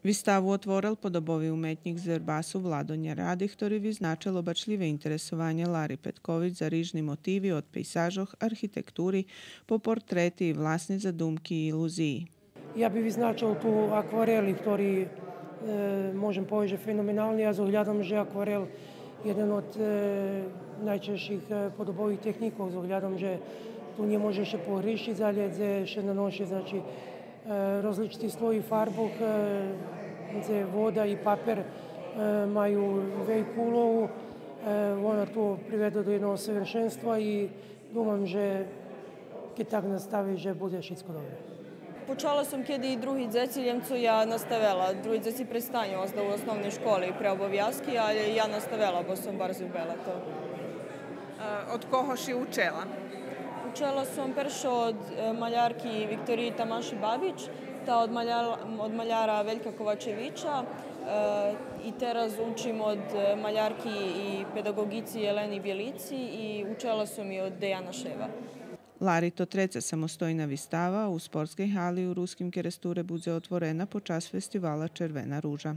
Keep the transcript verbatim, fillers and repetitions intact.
Виставу отворел подобови уметнїк з Вербасу Владо Няради, хтори визначел обачлїве интересованє Лари Петкович за рижни мотиви од пейзажох, архитектури, по портрети и власни задумки и илузиї. Я би визначел ту акварели, хтори, е, можем повесц же феноменални, а з оглядом же акварел єден од, е, найчежших, е, подобових технїкох, з оглядом же ту нє може ше погришиц, але дзе ше наноше, значи, е, розличити слої фарбох, е, дзе вода и папер, е, маю вельку улогу. Е, вона ту приведе до єдного совершенства и думам же кед так настави, же буде шицко добре. Почала сом кед и други дзеци, лєм цо я наставела. Други дзеци престаню оста у основней школи пре обовязки, але я наставела, бо сом барз любела то. Е, од кого ши учела? Учела сом перше од, е, малярки Викториї Тамаши Бабич, та од маляр-, од маляра Велька Ковачевича, е, и тераз учим од, е, малярки и педаґоґици Єлени Бєлици и учела сом и од Деяна Шева. Лари то треца самостойна вистава у спортскей гали у Руским Керестуре будзе отворена под час фестивала Червена ружа.